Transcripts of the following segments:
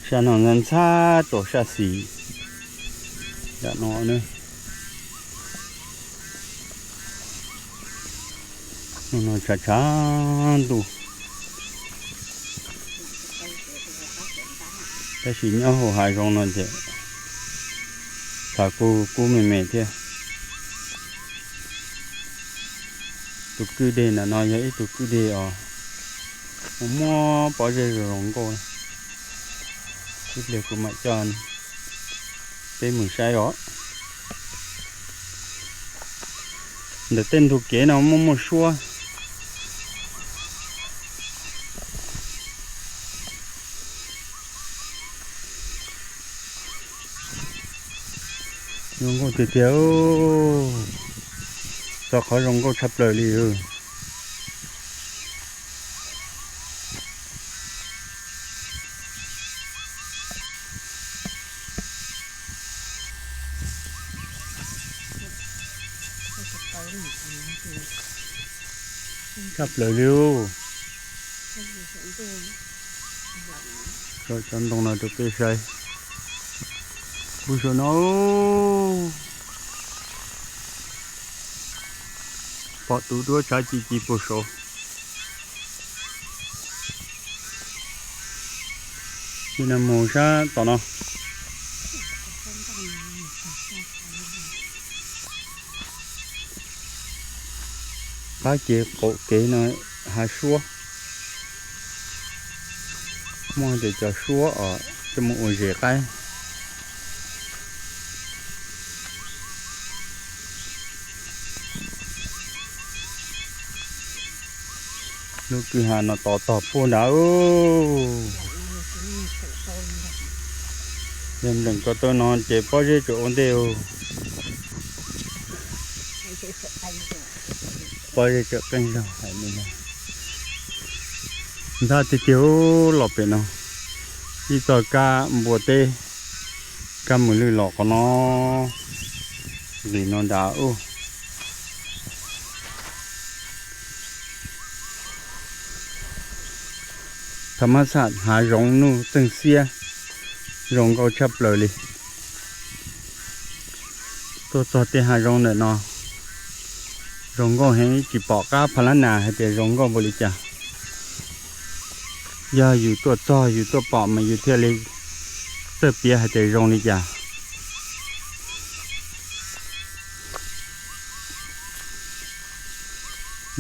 Sab no ntxhab ntxhab rau sab xis nram no ne. Hnub no tshav tshav ntuj, tab sis nyob hauv hav zoov no ces tshav kub kub me me thiab. Tus kwj deg ntawm no yog ib tug kwj deg os, muaj muab pob zeb zoo zoo nkauj. Ib pliag kuv mam coj peb mus saib os. Ntawm tej ntug kev no muaj muaj suab. Zoo nkauj tiag tiag, txog qhov zoo nkauj tshaj plaws li. Tshaj plaws li. Cov ntoo no rau peb saib. Puag saum no, pom tus duab tshav ci ci puag saud. Nim no mus sab tom no. Qab kev qaum kev no hav suab. Muaj tias cov suab os, coj mus ua zes qaib. Lub kwj ha no tod tog puag nrad. Yog npleem ko taw no ces pob zeb tseem ua ntej. Pob zeb tseem qeej zog hais li no. Ntxhab tiag tiag los pem no, ib txoj kab npua teb, kab mus lwj los qhov no, nqis no nrad ub. Tham mas xaj hav zoov nuj txeeg xiab, zoo nkauj tshaj plaws li. Tuaj txog tej hav zoov ntawm no, zoo nkauj heev, tsis pom qab pha lab nas hais tias zoo nkauj npaum li cas. Yog yus tuaj txog yus tuaj pom mas yus thiaj li txawj piav hais tias zoo li cas.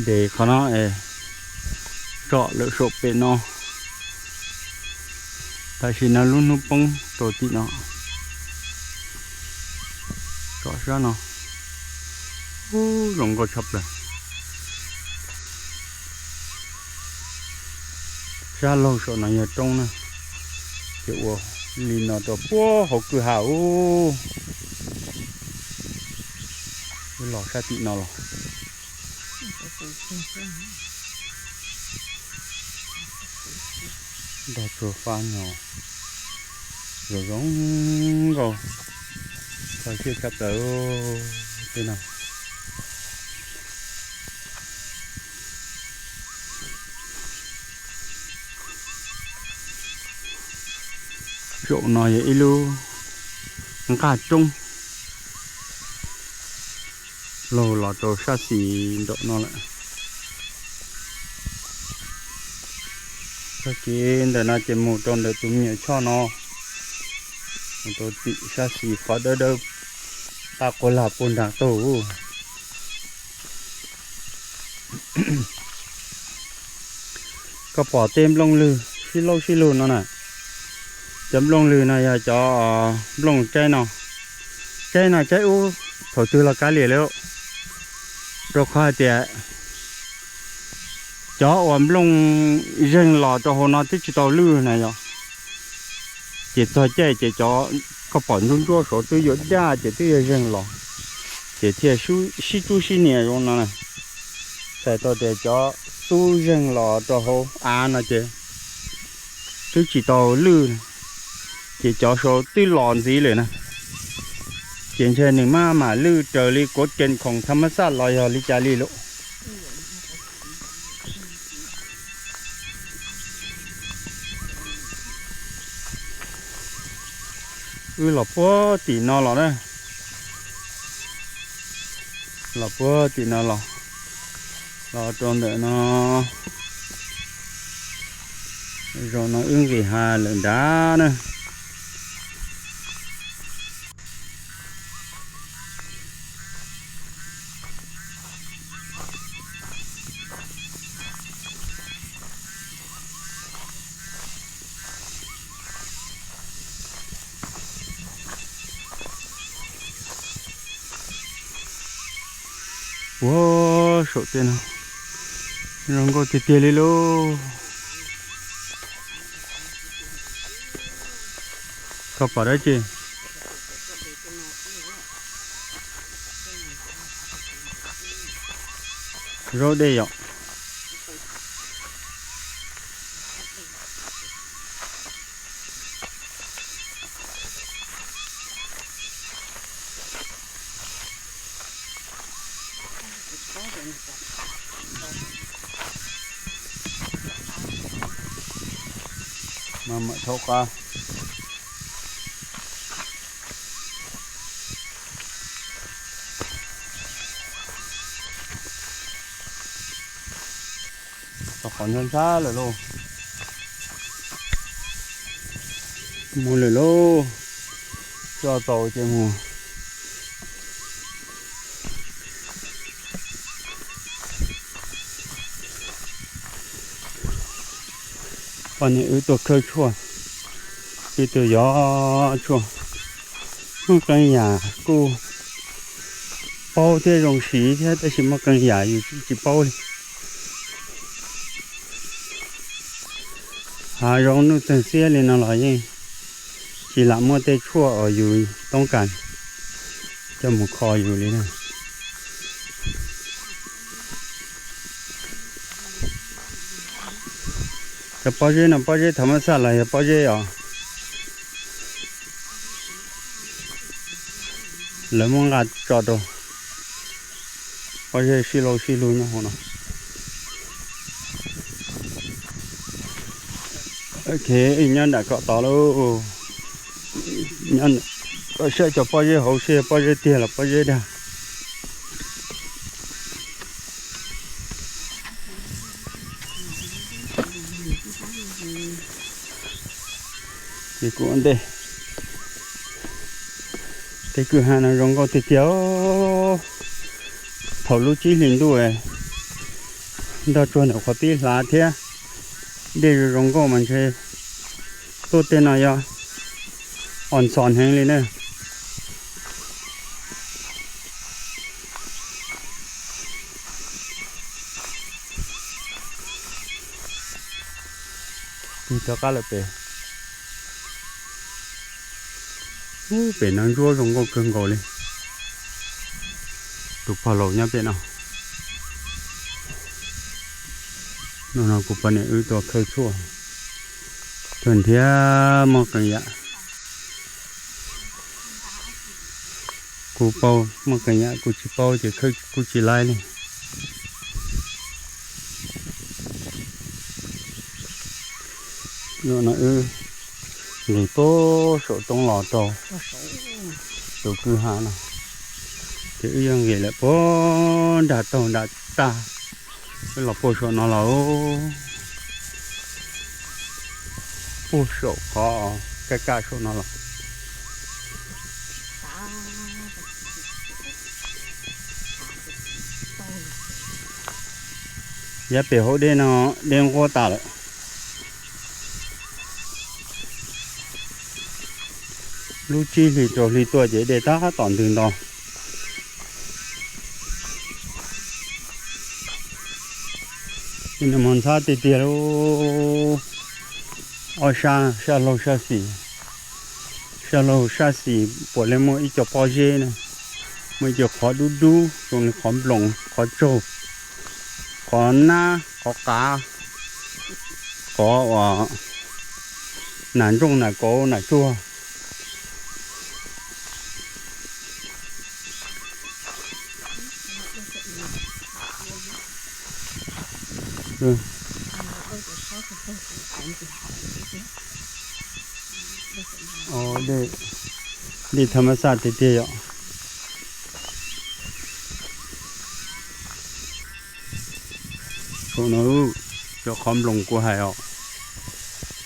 Ntes qhov no es tsom lawm saum pem no. Tam sim no lub hnub poob rau tim no, tsom sab no, ub, zoo nkauj tshaj plaws. Sab laug saum no yog roob na, ces ua li no rau puag hauv kwj ha ub. Los sab tim no los. Nrog txhua fab no zoo zoo nkauj, kho siab tshaj plaws tej no. Saum no yog ib lub nqaj roob laug los rau sab xis nraum no lawm. Txoj kev ntawm no ces mus rau ntawm tus me nyuam choj no, mus rau tim sab xis qhov dawb dawb paj quas lag puag nrag taug. Koj pom tej nplooj lwg sib laub sib lug no na, cov nplooj lwg no yog cov nplooj tsaib no, tsaib no tsaib ub thaum twg los kav liam li. Rau qhov hais tias cov uas nplooj zeeg los rau hauv no twb tsis tau lwj na yog, ces txog caij ces cov koj pom ntsuab ntsuab saud twb yuav daj ces twb yuav zeeg los, ces thiaj sib tsub sib nias zoo no na. Txhais tau tias cov tub zeeg los rau hauv av no ces twb tsis tau lwj, ces cov saud twb los ntxiv lawm na. Ces ntshe nws maj mam lwj raws li kuav kees khoom tham mas xaj los yog li cas li lawm. Wb los puag tim no los na, los puag tim no los, los rau ntawm no, zaum no wb nqis hav lawm nrad na. Puag saum tej no zoo nkauj tiag tiag li lauj. Koj pom dab tsi? Zaub dej yom. Mas mam thaub qab. Tau qhov ntxhab ntxhab lawm lauj. Mus lawm lauj. Coj tau ces mus. Poj niam wb tuaj khawb tshuaj, wb tuaj yos tshuaj. Muaj qee yam kuj paub thiab zoo siv thiab, tab sis muaj qee yam yus tsis paub li. Hav zoov nuj txeeg xiab li no los yeej tsis lam muaj tej tshuaj uas yus toob kas coj mus kho yus li na. Cov pob zeb no pob zeb thaum mab xaj los yog pob zeb os. Lawv muab nqa tso rau pob zeb sib laug sib lug nyob hauv no. Ok, nyob nram kom tod lauj. Nyob kom saib cov pob zeb hauv seb pob zeb tiag los pob zeb dag. Ces kuv ua ntej, tej kwj ha no zoo nkauj tiag tiag. Thaum lub tsib hlis ntuj ntog tsuag ntawm qhov tib hlav thiab dej zoo zoo nkauj mas ntshe tuaj tej no yog os ntxhov heev li na. Tig rov qab lawm pem. Ub, pem no ntsuab zoo nkauj kawg nkaus li. Tus pog laus nyob pem no. Hnub no kuv poj niam wb tuaj khawb tshuaj, tuaj nrhiav muaj qee yam. Kuv paub muaj qee yam, kuv tsis paub ces khawb kuj tsis laib li. Zaum no wb nqis puag saum roob los rau tus kwj ha no, ces wb yuav nqis lawm puag nram taug nram tag, wb los puag saum no los, puag saum qhov kaj kaj saum no los. Yav pem hauv dej no dej nquab tas lawm. Lub tsib hlis rau hli tuaj ces dej tab tom ntws nto. Nws mus ntxhab tiag tiag lauj. Ob sab, sab laug sab xis, sab laug sab xis puav leej muaj ib co pob zeb na, muaj ib co qhov dub dub zoo li qhov nploos, qhov tsaug, qhov nab, qhov qav, qhov uas nas ntsooj nas kauv nas tsuag. Dej Dej thaj ma xaj tiag tiag yom. Saum no, cov qhov nploos kuv hais os,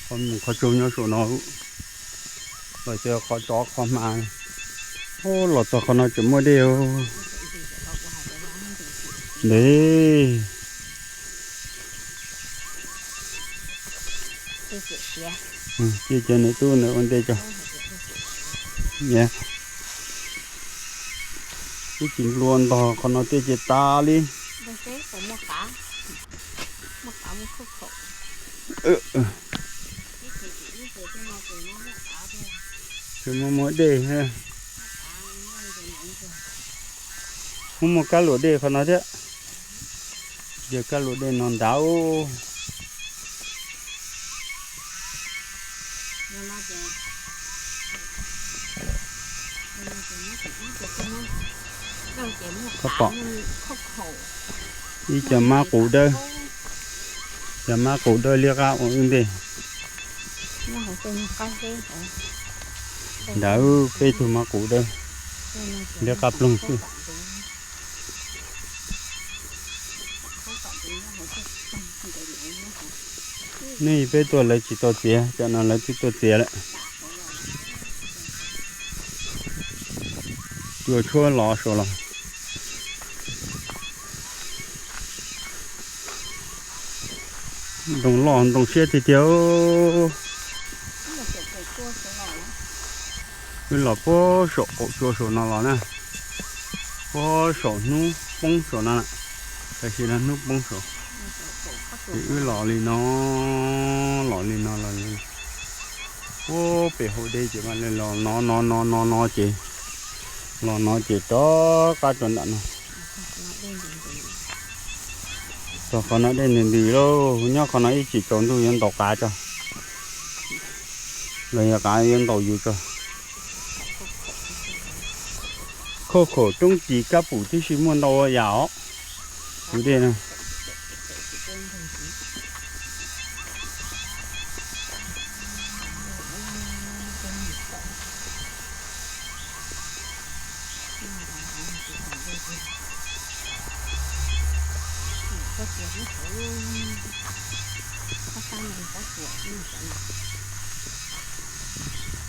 qhov nploos qhov tsaug nyob saum no, los xyov qhov tsov qhov hma. Los txog qhov no tseem muaj dej. Ntev. Cia cov niam tub ntawd ua ntej tso. Ib chim nplua ntog qhov no tiaj ces tas li. Tseem muaj muaj dej. Muaj muaj kab luam dej qhov no thiab. Yog kab luam dej no nrad. Koj pom ib co mab qus dawb, co mab qus dawb liab qab ua wb ntej. Nrad peb tug mab qus dawb liab qab ploog xwb. Nej peb tuaj lawv tsis tau txiav, cov no lawv twb tuaj txiav lawm. Cua tshuab los saud los. Ntoo loj ntoo siab tiag tiag. Wb los puag saum qaum tsua saum no los na, puag saum hnub poob saum no, tam sim no hnub poob saud. Ces wb los li no, los li no los li, puag pem hauv dej ces mam li los no no no no no ces, los no ces rov qab rau nram no. Txog qhov no dej ntws ntws lauj, nyob qhov no ib chim tsaus ntuj yuav ntaus qav tso, los yog qav yuav ntaus yus tso. Khauj khaum roob ris kab pum tib si muaj ntau yam os. Tus dej no.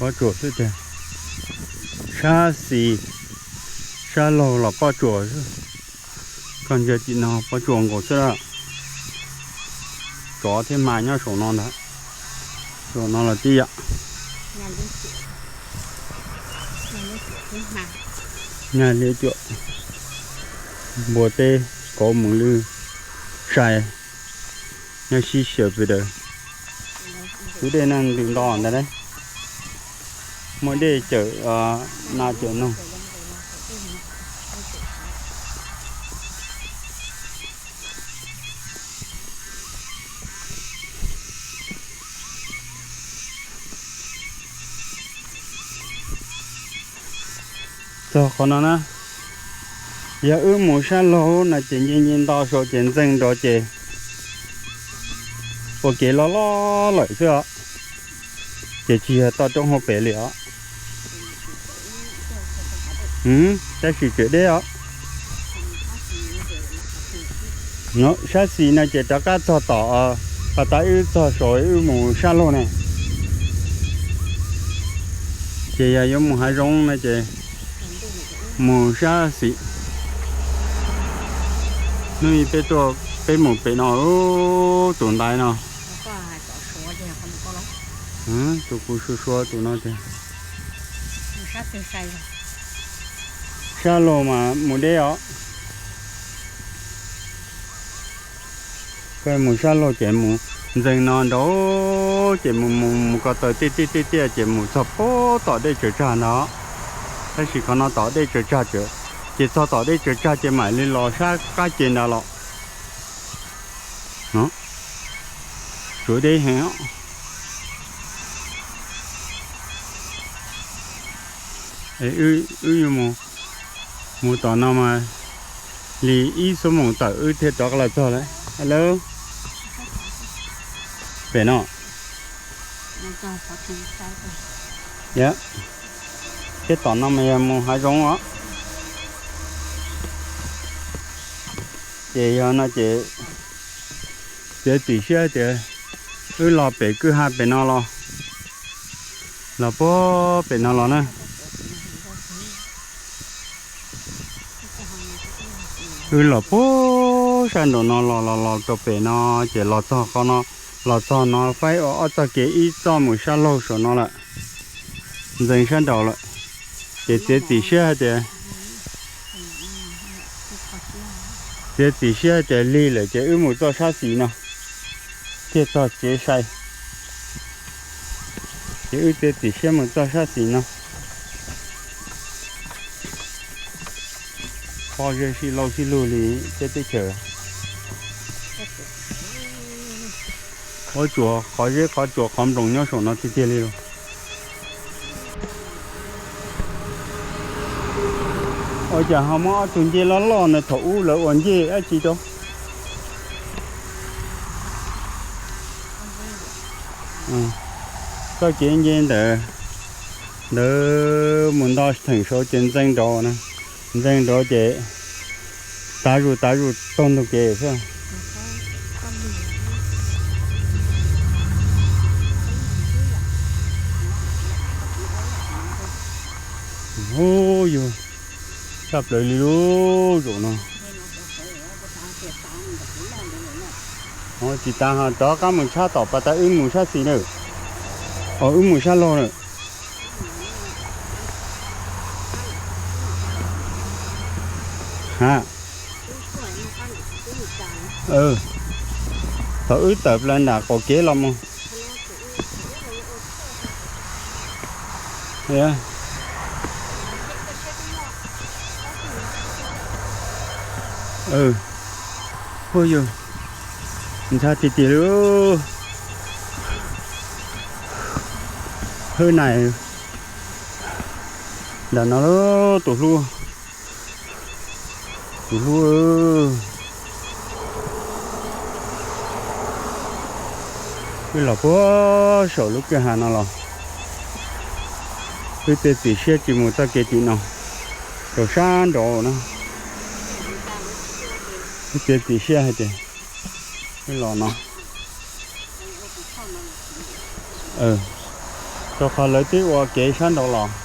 Pob tsuas xwb tiag. Sab xis, sab laug los pob tsuas xwb. Koj ntsia tim no pob tsuas nkaus xwb. Tsov thiab hma nyob saum no ntag. Saum no los tib yam. Nyaj liab cuam, npua teb kauv mus lwj sai, nyob sib xyaw pes daws. Tus dej no ntws nto ntag lauj. Muaj dej cawm nas cawm noog. Txog qhov no na, yog wb mus sab laug no ces nce nce nto saud ces ntxeeg nrov ces ua kev loj loj lawm xwb os. Ces tsis yog toj roob hauv pes li os. Tab sis tseem deb os. Sab xis no ces rov qab txog tom, pas tas wb txog saud wb mus sab laug ne. Ces yog yuav mus hav zoov no ces mus sab xis. Hnub ib peb tuaj, peb mus pem no, tus ntaiv no. Tus kuv suav suav tus no tiag. Sab laug mas mus deb os. Koj mus sab laug ces mus ntxeeg no nraud ces mus mus mus ko taw tiaj tiaj tiaj tiaj ces mus txog puag tom dej tsaws tsag ntag. Tab sis qhov no tom dej tsaws tsag, ces txog tom dej tsaws tsag ces mam li los sab qab ces ntag los. Tsuav deb heev. Wb yuav mus tom no mas li ib xuab moos tawm wb thiaj rov los txog lawm. Hello. Pem no. Yog. Thiab tom no mas yog mus hav zoov os. Ces yog no ces txiav txim siab tias wb los pem kwj ha pem no los, los puag pem no los na. Wb los puag sab nraum no los los los rau pem no, ces los txog qhov no, los txog no faib ua ob txoj kev, ib txoj mus sab laug saum no lawm, ntxeev sab nraud lawm. Ces txiav txim siab hais tias, txiav txim siab hais tias lig lawm ces wb mus txoj sab xis no thiaj txog tsev sai. Ces wb txiav txim siab mus txoj sab xis no. Pob zeb sib laub sib lug li teb chaws. Ua tsuas qhov zeb qhov tsuas qhov nploos nyob saum no tiag tiag li los. Ua cas ho muab ob tug ncej loj loj no thaum ub lawv ua ncej dab tsi rau? Txoj kev nce ntawd, ntawd mus nto theem saud ces ntxeev nraud na, ntxeev nraud ces tav zus tav zus taug ntug kev xwb. Ub, yug tshaj plaws li lub zaum no. Tsis tas ho rov qab mus tshab tom pas tas wb mus sab xis na, os wb mus sab laug na. Ha, thaum wb tawm plaws nram qaum kev los mus. Huaj yug, ntshai tiag tiag li. Hwb nais, nram no tus hlub, tus hlub. Wb los puag saum lub kwj ha no los, wb txiav txim siab tsis mus txoj kev tim no, rau sab nraud na. Wb txiav txim siab hais tias wb los no, rau qhov lawv twb ua kev sab nraud los.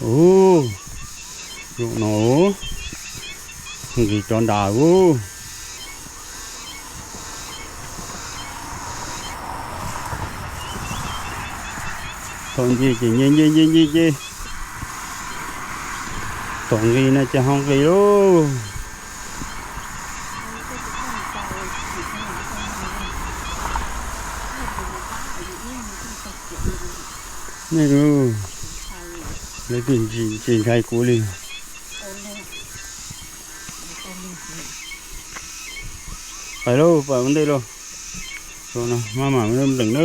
Ub, zaum no nqis rov nram ub. Thaum nce ces nce nce nce nce nce, thaum nqis no ces ho nqis lauj. Nej, lawv twb tsis ntshai kuv li. Pais lauj, pais ua ntej lauj. Maj mam npleem na.